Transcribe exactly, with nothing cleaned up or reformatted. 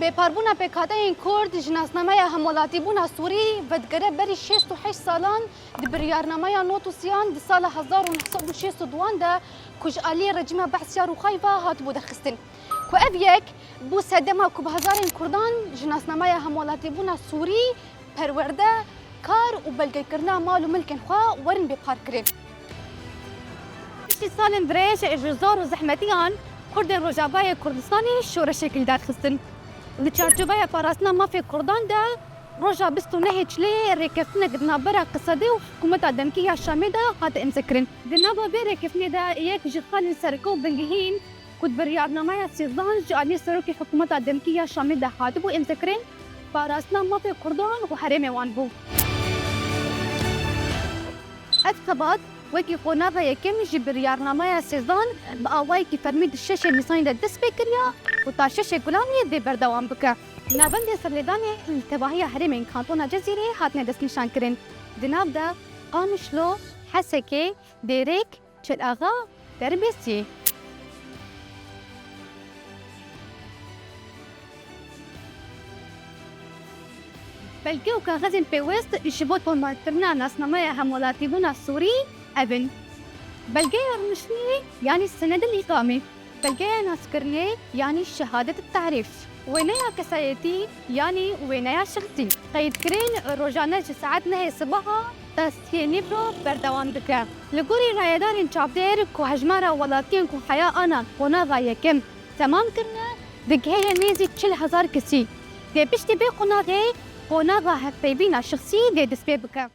Bêparbûna pêkhateyên Kurd ji nasnameya hemwelatîbûna Sûrî vedigere berî şêst û heşt salan di biryarnameya nod û sîyan di sala hezar û neh sed û şêst û duan de ku ji aliyê rejîma Behs ya Rûxayî ve hatibû derxistin. Ku ev yek bû sedema ku bi hezarên Kurdan ji nasnameya hemwelatîbûna Sûrî perwerde, kar û belgekirina mal û milkên xwe werin bêparkirin. Piştî salên dirêj ji zor û zehmetiyan, Kurdên Rojavayê Kurdistanê şoreşek li dar xistin. Di çarçoveya parastina mafê Kurdan de, roja bîst û nehê Çilê rêkeftinek di navbera Qisedê û hikûmeta demkî ya Şamê de hate îmzekirin. Di nava vê rêkeftinê de yek ji xalên sereke û bingehîn ku di biryarnameya sêzdan ji aliyê serokê hikûmeta demkî ya Şamê de hatibû îmzekirin, parastina mafê Kurdan û herêmê wan bû. Ev xebat wekî qonaxa yekem ji biryarnameya sêzdan bi awayekî fermî di şeşê Nîsanê de dest pê kiriya û ta şeşê Gulaniyê dê berdewam bike. Navendê serlêdanê li tevahiya herêmên Kantona Cezîrê hatine destnîşankirin. Di nav de Qamişlo, Hesekê, Dêrêk, Çelaxa, Derbêsiyê. Belge û kaxezên pêwist ji bo tomarkirina nasnameya hemwelatîbûna Sûrî ev in: belgeya rûniştinê, yanî senedil îqamê, belgeya naskirinê, yanî şehadet terîf, wêneya kesayetî, yanî wêneya şexsî. Qeydkirin rojane ji saet nehê sibaha ta siyê nîvro berdewam dike. Li gorî rayedarên çavdêr ku hejmara welatiyên ku heya anan qonaxa yekem temam kirine, digihêje nêzî çil hezar kesî. Dê piştî vê qonaxê, qonaxa hevpeyvîna şexsî dê destpê bike.